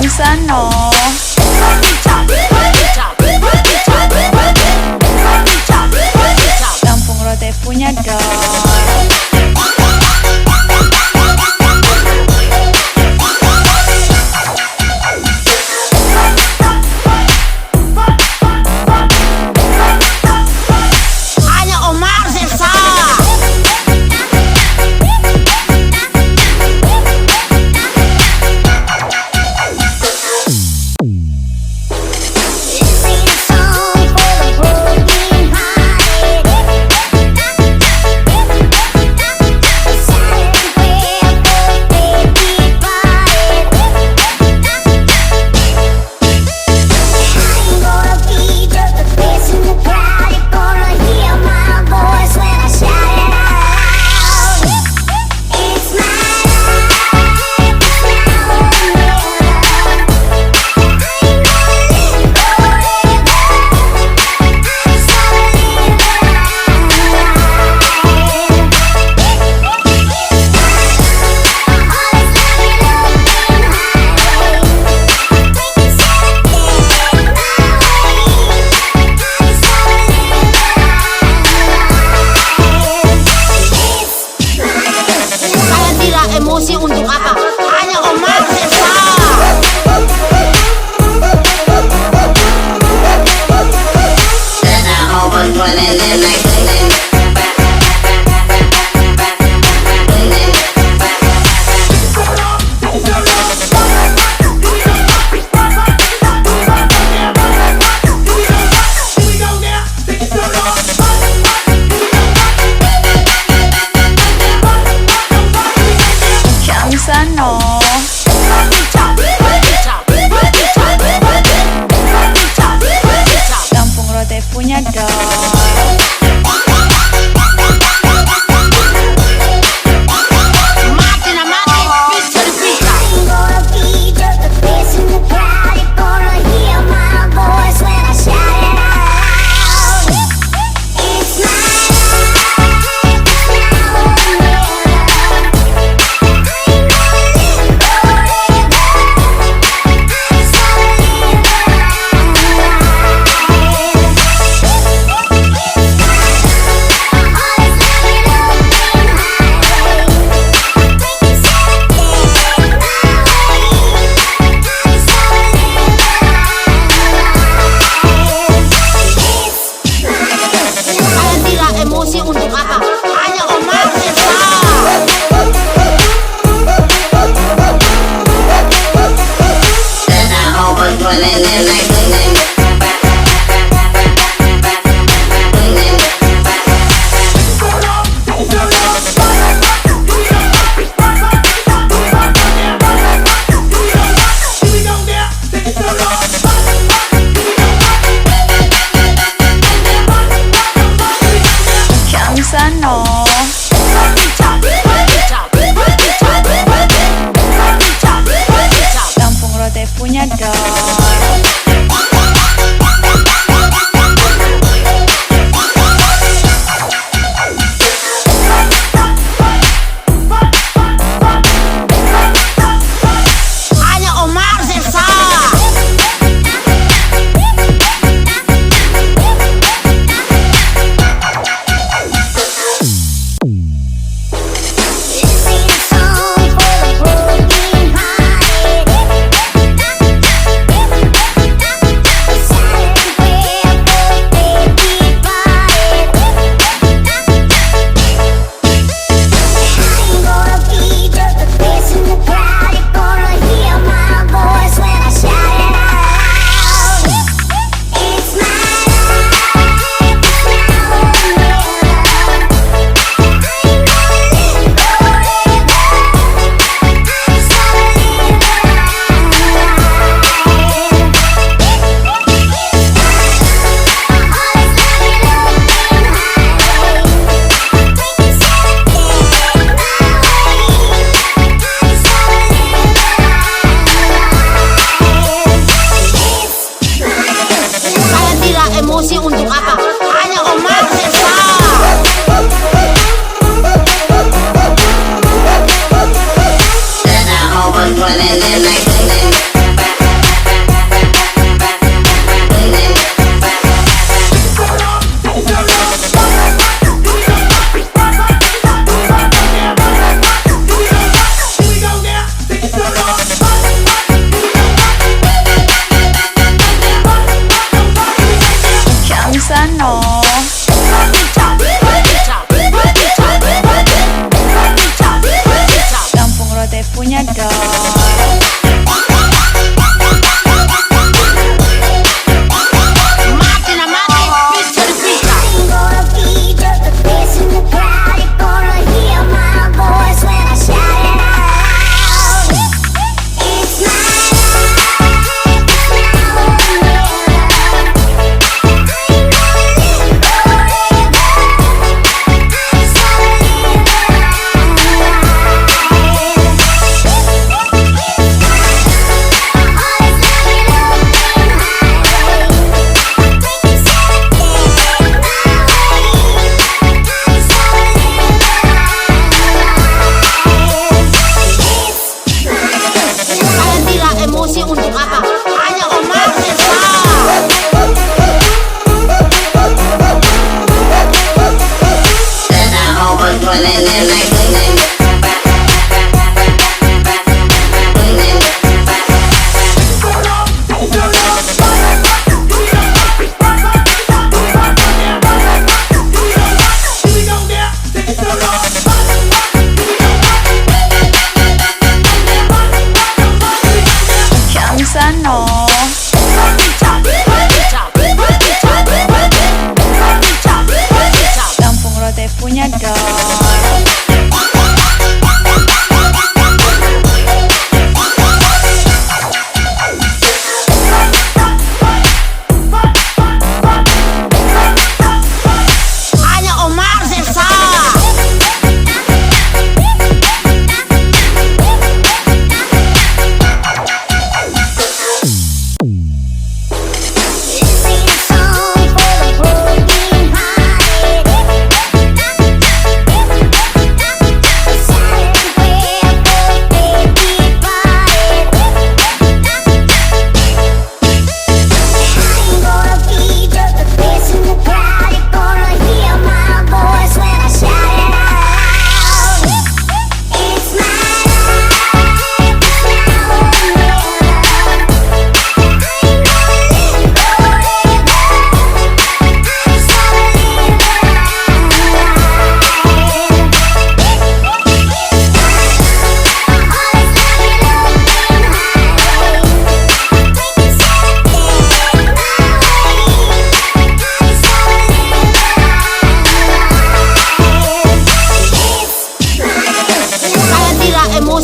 Unsa no? Kampung Rote punya dong. Hanya Omar Zersa. This ain't a song for the broken-hearted. A silent prayer for the departed. I ain't gonna be just a face in the crowd. You're gonna hear my voice when I shout it out loud. It's my life, it's now or never. I ain't gonna live forever. I just wanna live my life. All this loving, loving highway. Take it my way. I just wanna live my life. It's my Saya tidak emosi untuk apa? Hanya Omar Zersa. Unsa no? Kampung Rote punya dong. Mati na mati, pizza di pizza. I ain't gonna be just a face in the crowd. You're gonna hear my voice when I shout it out loud. It's my life, it's now or never. I ain't gonna live forever. I just wanna live my life. All this loving, loving highway. Take it my way. I just wanna live my life. It's my Saya tidak emosi untuk apa? Hanya Omar Zersa. Unsa no? Kampung Rote punya dong. Hanya Omar Zersa. This ain't a song for the broken-hearted.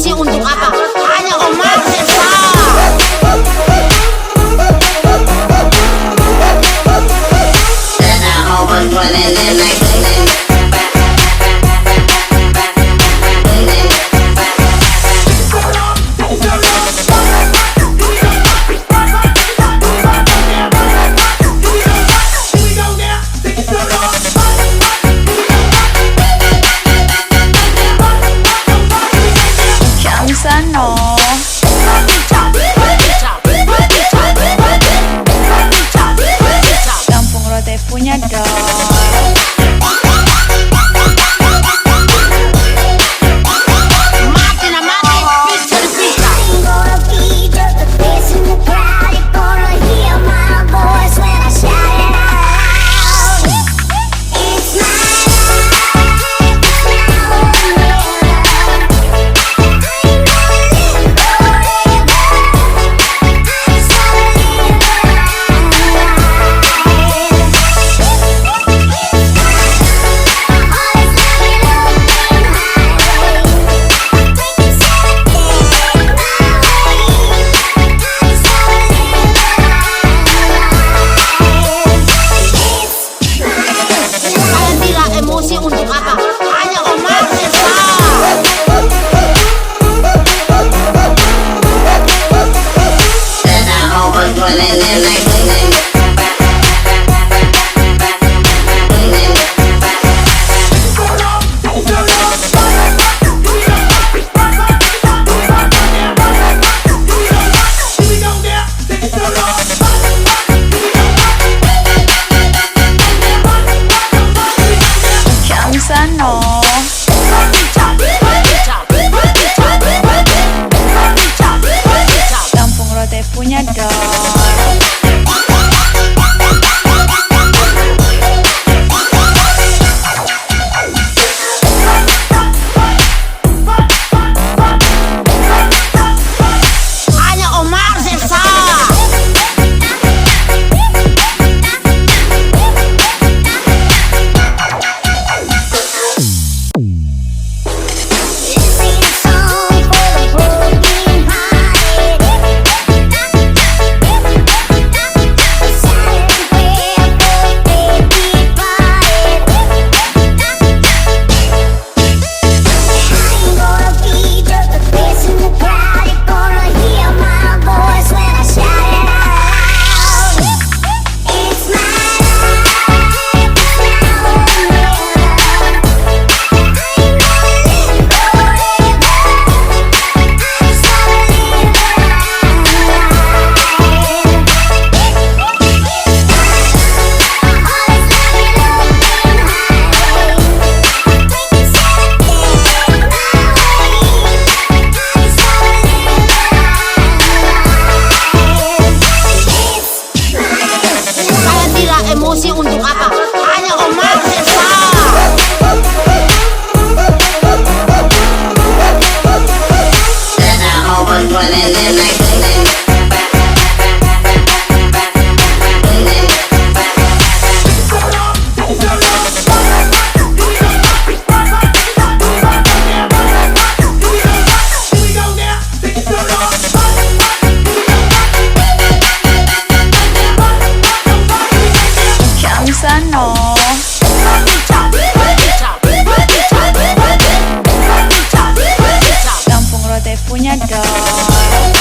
Emosi untuk apa? Hanya Omar Sersa. Unsa no? Kampung Rote punya dong. Mati na mati, pizza di pizza. I'm gonna be just the face in the crowd. You're gonna hear my voice when I shout it out loud. It's my life, now or never. I'm gonna live forever. I just wanna live my life. My heart is like an open highway. Take you my way. I just wanna live my life. It's Saya tidak emosi untuk apa? Hanya Omar Sersa. Unsa no? Kampung Rote punya dong. Hanya Omar Sersa. This ain't a song for the broken hearted. A silent prayer for the departed. I ain't gonna be just a face in the crowd. You're gonna hear my voice when I shout it out loud. It's my life, now or never. I'm gonna live forever. I just wanna live my life. My heart is like an open highway. Take you my way. I just wanna live my life. It's my Saya tidak emosi untuk apa? Hanya Omar Sersa. Unsa no? Kampung Rote punya dong.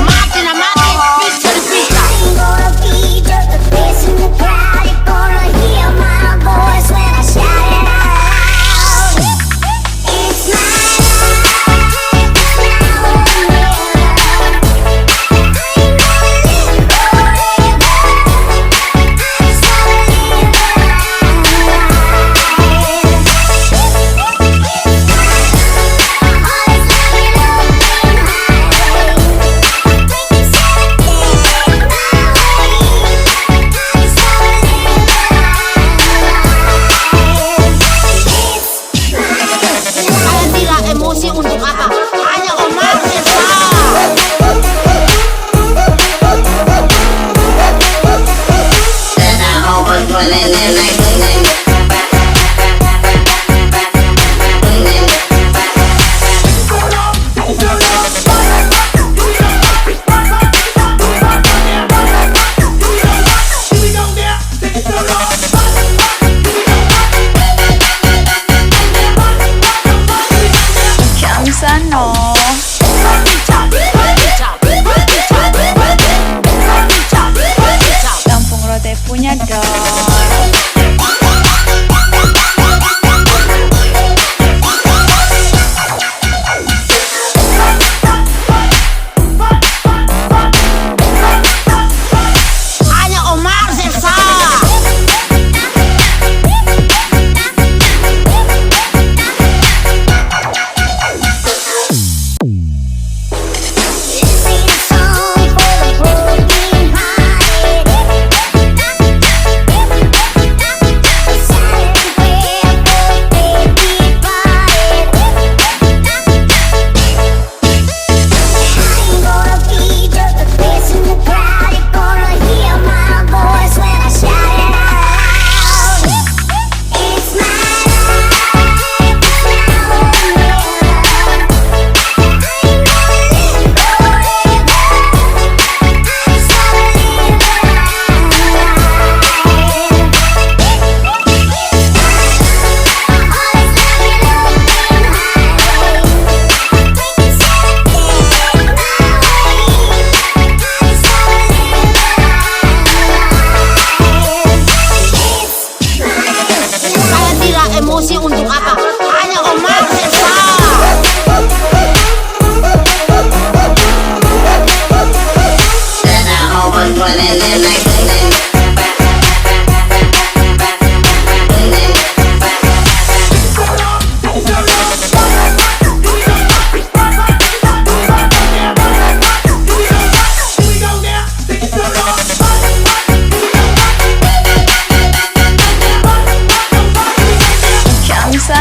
Mati na mati, pizza di pizza. I'm gonna be just a face in the crowd. You're gonna hear my voice when I shout it out loud. It's my life, now or never. I'm gonna live forever. I just wanna live my life. My heart is like an open highway. Take you my way. I just wanna live my life. It's Saya tidak emosi untuk apa? Hanya Omar Sersa. Emosi untuk apa? Hanya Omar Serpa. Kaunsa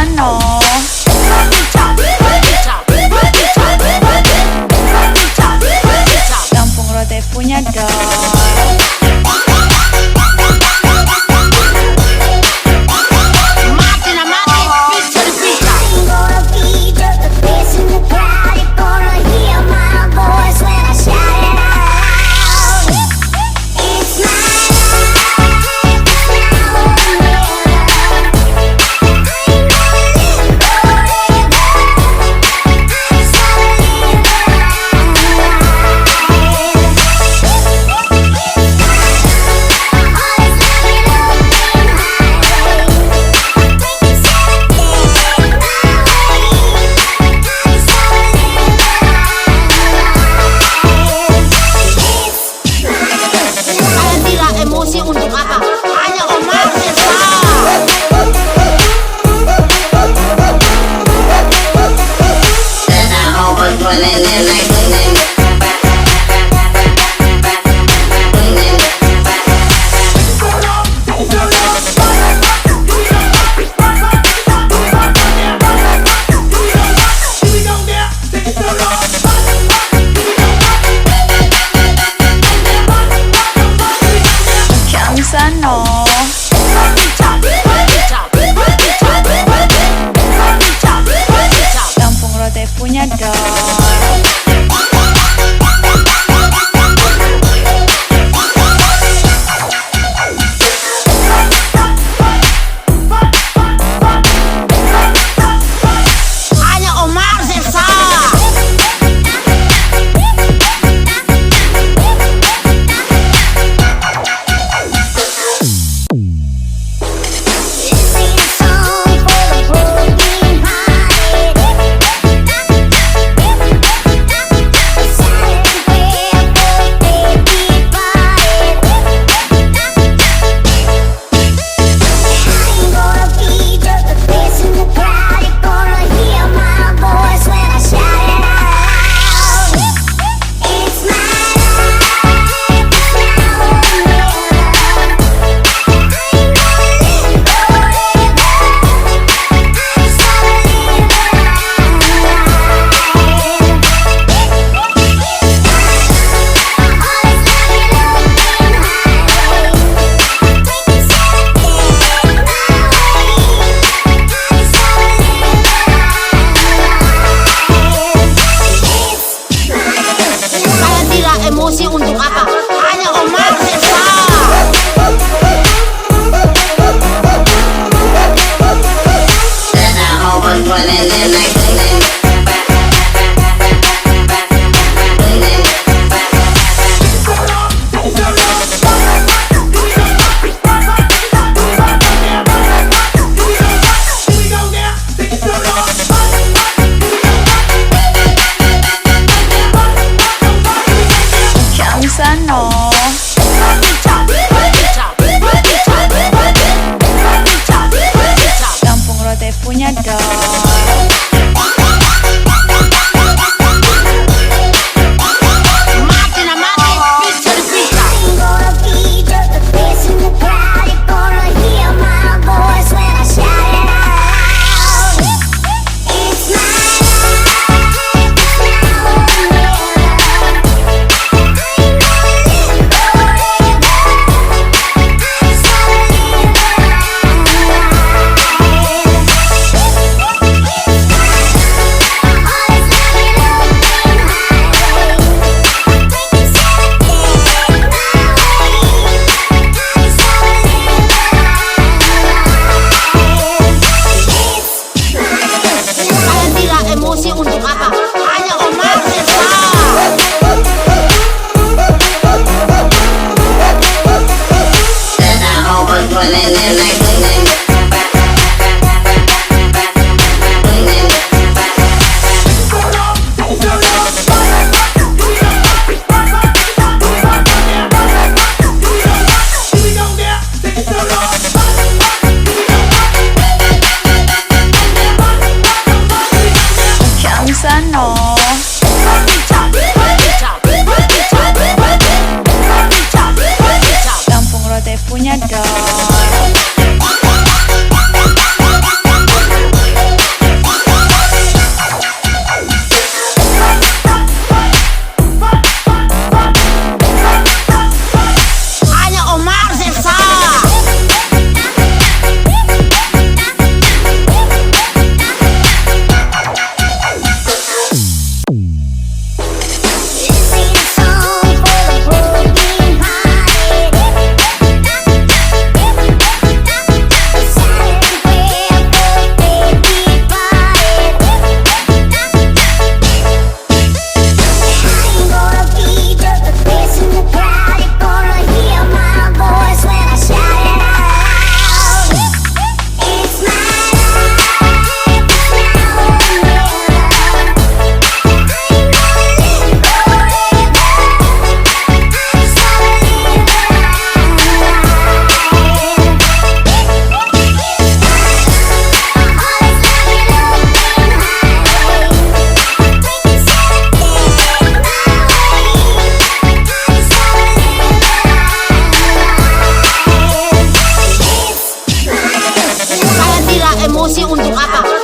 Emosi untuk apa?